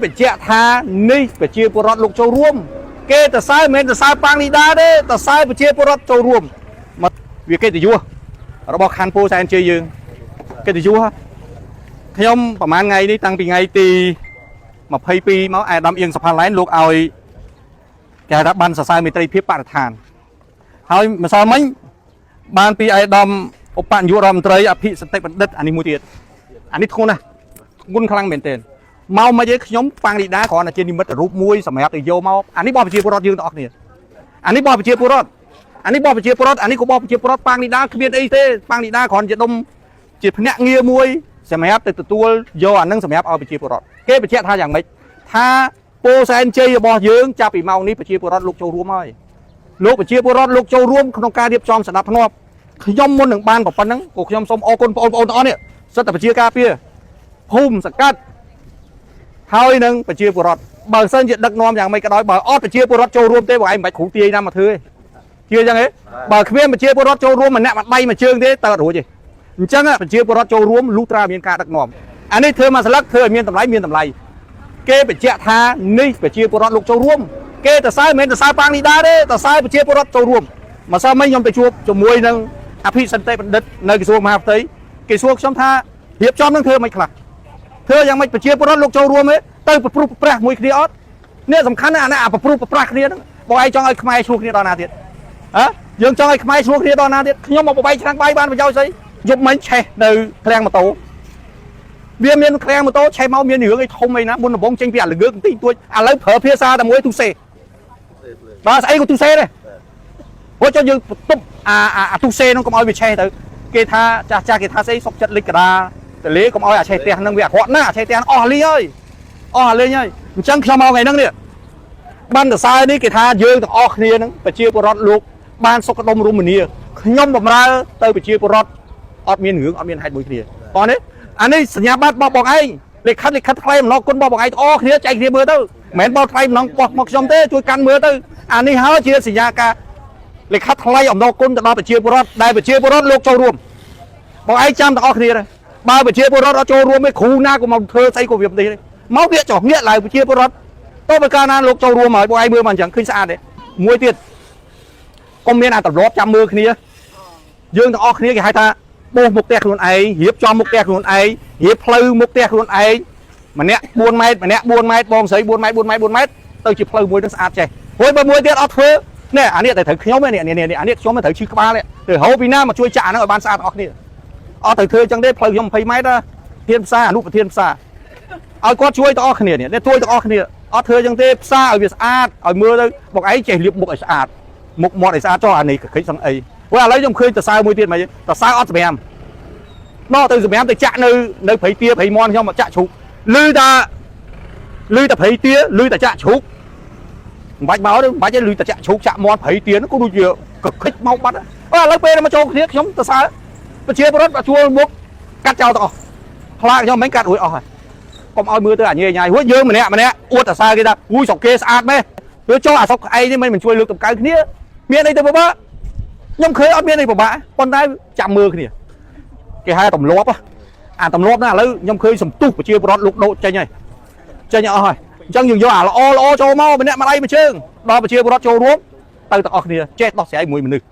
បញ្ជាក់ថានេះប្រជាពលរដ្ឋលោកចូលរួម គេតសើមិនមែនតសើប៉ាងលីដាទេតសើប្រជាពលរដ្ឋចូលរួមមកវាកិត្តិយសរបស់ខណ្ឌពោធិ៍សែនជ័យយើងកិត្តិយសហ៎ខ្ញុំប្រហែលថ្ងៃនេះតាំងពីថ្ងៃទី22មកអាដាមអៀងសុផាឡែនលោកឲ្យគេហៅថាបានសរសើរមេត្រីភាពបរិស្ថានហើយម្សិលមិញបានពីអាដាមឧបនាយករដ្ឋមន្ត្រីអភិសន្តិបណ្ឌិតអានេះមួយទៀតអានេះធ្ងន់ណាស់ធ្ងន់ខ្លាំងមែនទែន មកមកយើងខ្ញុំប៉ាងលីដាគ្រាន់តែជានិមិត្តរូបមួយសម្រាប់ទៅយកមកអានេះរបស់ប្រជាពលរដ្ឋយើងទាំងអស់គ្នាអានេះរបស់ប្រជាពលរដ្ឋអានេះរបស់ប្រជាពលរដ្ឋអានេះក៏របស់ប្រជាពលរដ្ឋប៉ាងលីដាគ្មានអីទេប៉ាងលីដាគ្រាន់ជាដុំជាភ្នាក់ងារមួយសម្រាប់ទៅទទួលយកអានឹងសម្រាប់ឲ្យប្រជាពលរដ្ឋគេបញ្ជាក់ថាយ៉ាងម៉េចថាពោធិ៍សែនជ័យរបស់យើងចាប់ពីម៉ោងនេះប្រជាពលរដ្ឋលោកចូលរួមហើយលោកប្រជាពលរដ្ឋលោកចូលរួមក្នុងការរៀបចំសណ្ដាប់ធ្នាប់ខ្ញុំមុននឹងបានប៉ុណ្ណឹងក៏ខ្ញុំសូមអរគុណបងប្អូនទាំងអស់នេះសិទ្ធិប្រជាការពារភូមិសង្កាត់ ហើយនឹងប្រជាពលរដ្ឋបើសិនជាដឹកនាំយ៉ាងម៉េចក៏ដោយបើអត់ប្រជាពលរដ្ឋចូលរួមទេបងឯងមិនបាច់គ្រូទាយណាមកធ្វើទេជឿចឹងទេបើគ្មានប្រជាពលរដ្ឋចូលរួមម្នាក់មួយដៃមួយជើងទេតើអត់រួចទេអញ្ចឹងប្រជាពលរដ្ឋចូលរួមលុះត្រាមានការដឹកនាំអានេះធ្វើមួយស្លឹកធ្វើឲ្យមានតម្លៃមានតម្លៃគេបញ្ជាក់ថានេះប្រជាពលរដ្ឋលោកចូលរួមគេតសើមិនមែនតសើប៉ាងលីដាទេតសើប្រជាពលរដ្ឋចូលរួមម្សិលមិញខ្ញុំទៅជួបជាមួយនឹងអភិសន្តិបណ្ឌិតនៅក្រសួងមហាផ្ទៃគេសួរខ្ញុំថារៀបចំនឹងធ្វើមិនខ្លះ ធ្វើយ៉ាងម៉េចប្រជាពលរដ្ឋលោកចូលរួមទេទៅប្រព្រុសប្រប្រាស់មួយគ្នាអត់នេះសំខាន់ណាស់អានេះអាប្រព្រុសប្រប្រាស់គ្នាហ្នឹងបងឯងចង់ឲ្យខ្មែរឆ្លោះគ្នាដល់ណាទៀតហ៎យើងចង់ឲ្យខ្មែរឆ្លោះគ្នាដល់ណាទៀតខ្ញុំមកបបែកឆ្នាំងបាយបានប្រយោជន៍ស្អីយប់មិញឆេះនៅឃ្លាំងម៉ូតូវាមានឃ្លាំងម៉ូតូឆេះមកមានរឿងអីធំអីណាមុនដំបងចេញពីអាល្ងើកបន្តិចបន្តួចឥឡូវប្រើភាសាតែមួយទូសេបាទស្អីក៏ទូសេដែរព្រោះចុះយើងបន្ទប់អាអាអាទូសេហ្នឹងកុំឲ្យវាឆេះទៅគេថាចាស់ចាស់គេថាស្អីសុកចិត្តលិចកដា តលេកុំឲ្យអាឆេះផ្ទះហ្នឹងវាអាក្រក់ណាស់អាឆេះផ្ទះហ្នឹងអស់លីហើយអស់អាលេងហើយអញ្ចឹងខ្ញុំមកថ្ងៃហ្នឹងនេះបានសរសើរនេះគេថាយើងទាំងអស់គ្នាហ្នឹងប្រជាពលរដ្ឋលោកបានសុខដុមរមនាខ្ញុំបំរើទៅប្រជាពលរដ្ឋអត់មានរឿងអត់មានហេតុមួយគ្នាតោះនេះអានេះសញ្ញាបត្ររបស់បងឯងលិខិតលិខិតថ្លៃអំណរគុណរបស់បងឯងទាំងអស់គ្នាចែកគ្នាមើលទៅមិនមែនបោះថ្លៃអំណរបោះមកខ្ញុំទេជួយកាន់មើលទៅអានេះហើយជាសញ្ញាការលិខិតថ្លៃអំណរគុណទៅដល់ប្រជាពលរដ្ឋដែលប្រជាពលរដ្ឋលោកចូលរួមបងឯងចាំទាំងអស់គ្នាដែរ បើប្រជាពលរដ្ឋអត់ចូលរួមទេគ្រូណាក៏មកធ្វើស្អីក៏វាមិនទេមកវាចុះងាកឡើងប្រជាពលរដ្ឋតើបើកាលណាលោកចូលរួមហើយបងឯងមើលមកអញ្ចឹងឃើញស្អាតទេមួយទៀតកុំមានអាទម្លាប់ចាំមើលគ្នាយើងទាំងអស់គ្នាគេហៅថាបោសមុខផ្ទះខ្លួនឯងរៀបចំមុខផ្ទះខ្លួនឯងរៀបផ្លូវមុខផ្ទះខ្លួនឯងម្នាក់4ម៉ែត្រម្នាក់4ម៉ែត្របងស្រី4ម៉ែត្រ4ម៉ែត្រ4ម៉ែត្រទៅជាផ្លូវមួយនឹងស្អាតចេះព្រោះបើមួយទៀតអត់ធ្វើនេះអានេះតែត្រូវខ្ញុំនេះនេះនេះអានេះខ្ញុំត្រូវឈឺក្បាលទៅហៅពីណាមកជួយចាក់អាហ្នឹងឲ្យបានស្អាតទាំងអស់គ្នា អត់ត្រូវធ្វើអញ្ចឹងទេផ្លូវខ្ញុំ20ម៉ែត្រធានផ្សារអនុប្រធានផ្សារឲ្យគាត់ជួយទាំងអស់គ្នានេះជួយទាំងអស់គ្នាអត់ធ្វើអញ្ចឹងទេផ្សារឲ្យវាស្អាតឲ្យមើលទៅបងឯងចេះលាបមុខឲ្យស្អាតមុខមាត់ឲ្យស្អាតចុះអានេះកកិច្ចសឹងអីព្រោះឥឡូវខ្ញុំឃើញតសើមួយទៀតមកតសើអត់សម្រាមណោះទៅសម្រាមទៅចាក់នៅនៅព្រៃទាព្រៃមន់ខ្ញុំមកចាក់ជ្រូកឮតាឮតាព្រៃទាឮតាចាក់ជ្រូកមិនបាច់មកទេមិនបាច់ទេឮតាចាក់ជ្រូកចាក់មន់ព្រៃទានោះក៏ដូចជាកខិចមកបាត់អើឥឡូវពេលមកចូលគ្នាខ្ញុំតសើ ប្រជាពលរដ្ឋជួលមុខកាត់ចោលទាំងអស់ខ្លាចខ្ញុំមិនកាត់រួចអស់ហើយកុំឲ្យមើលទៅអាញ៉ៃញ៉ៃហួចយើងម្នាក់ម្នាក់អួតអាសាគេថាអួយស្រុកគេស្អាតម៉េះវាចុះអាស្រុកឯងនេះមិនជួយលើកតម្កើងគ្នាមានអីទៅពិបាកខ្ញុំឃើញអត់មានអីពិបាកប៉ុន្តែចាំមើលគ្នាគេហៅទម្លាប់អាទម្លាប់ហ្នឹងឥឡូវខ្ញុំឃើញសន្ទុះប្រជាពលរដ្ឋលោកដោចេញហើយចេញអស់ហើយអញ្ចឹងយើងយកអាល្អល្អចូលមកម្នាក់ម្ដាយមួយជើងដល់ប្រជាពលរដ្ឋចូលរួមទៅទាំងអស់គ្នាចេះដោះស្រាយមួយមនុស្ស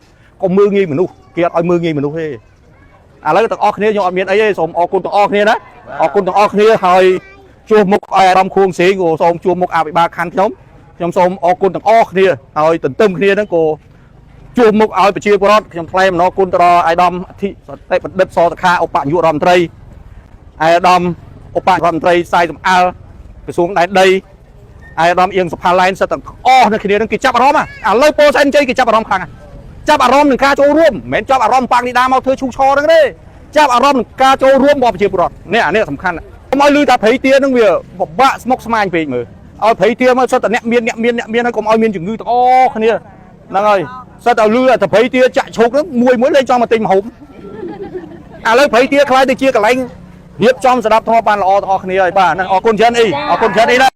កុំមើលងាយមនុស្សគេអត់ឲ្យមើលងាយមនុស្សទេ ឥឡូវទាំងអស់គ្នាខ្ញុំអត់មានអីទេសូមអរគុណទាំងអស់គ្នាណាអរគុណទាំងអស់គ្នាហើយជួបមុខឲ្យអារម្មណ៍ខួងសេងក៏សូមជួបមុខអភិបាលខណ្ឌខ្ញុំខ្ញុំសូមអរគុណទាំងអស់គ្នាហើយទន្ទឹមគ្នាហ្នឹងក៏ជួបមុខឲ្យប្រជាពលរដ្ឋខ្ញុំថ្លែងអំណរគុណទៅដល់អាយដាមអធិសតិបណ្ឌិតសតខាឧបនាយករដ្ឋមន្ត្រីអាយដាមឧបរដ្ឋមន្ត្រីសាយសំអាល់ក្រសួងដែនដីអាយដាមអៀងសុផាឡែនសិតទាំងអស់នៅគ្នាហ្នឹងគេចាប់អារម្មណ៍ឥឡូវពោធិ៍សែនជ័យគេចាប់អារម្មណ៍ខ្លាំងចាប់អារម្មណ៍នឹងការចូលរួមមិនមែនចាប់អារម្មណ៍ប៉ាងនីដាមកធ្វើឈូឆរហ្នឹងទេចាប់អារម្មណ៍នឹងការចូលរួមរបស់ប្រជាពលរដ្ឋនេះអានេះសំខាន់កុំឲ្យលឺថាព្រៃទាហ្នឹងវាពិបាកស្មុកស្មាញពេកមើលឲ្យព្រៃទាមកសិតតែអ្នកមានអ្នកមានអ្នកមានហើយកុំឲ្យមានជំងឺទាំងអស់គ្នាហ្នឹងហើយសិតតែលឺតែព្រៃទាចាក់ឈោកហ្នឹងមួយមួយលេងចង់មកទិញម្ហូបឥឡូវព្រៃទាខ្លាយទៅជាកន្លែងរៀបចំស្ដាប់ធ្នាប់បានល្អទាំងអស់គ្នាហើយបាទហ្នឹងអរគុណច្រើនអីអរគុណច្រើនអីណា។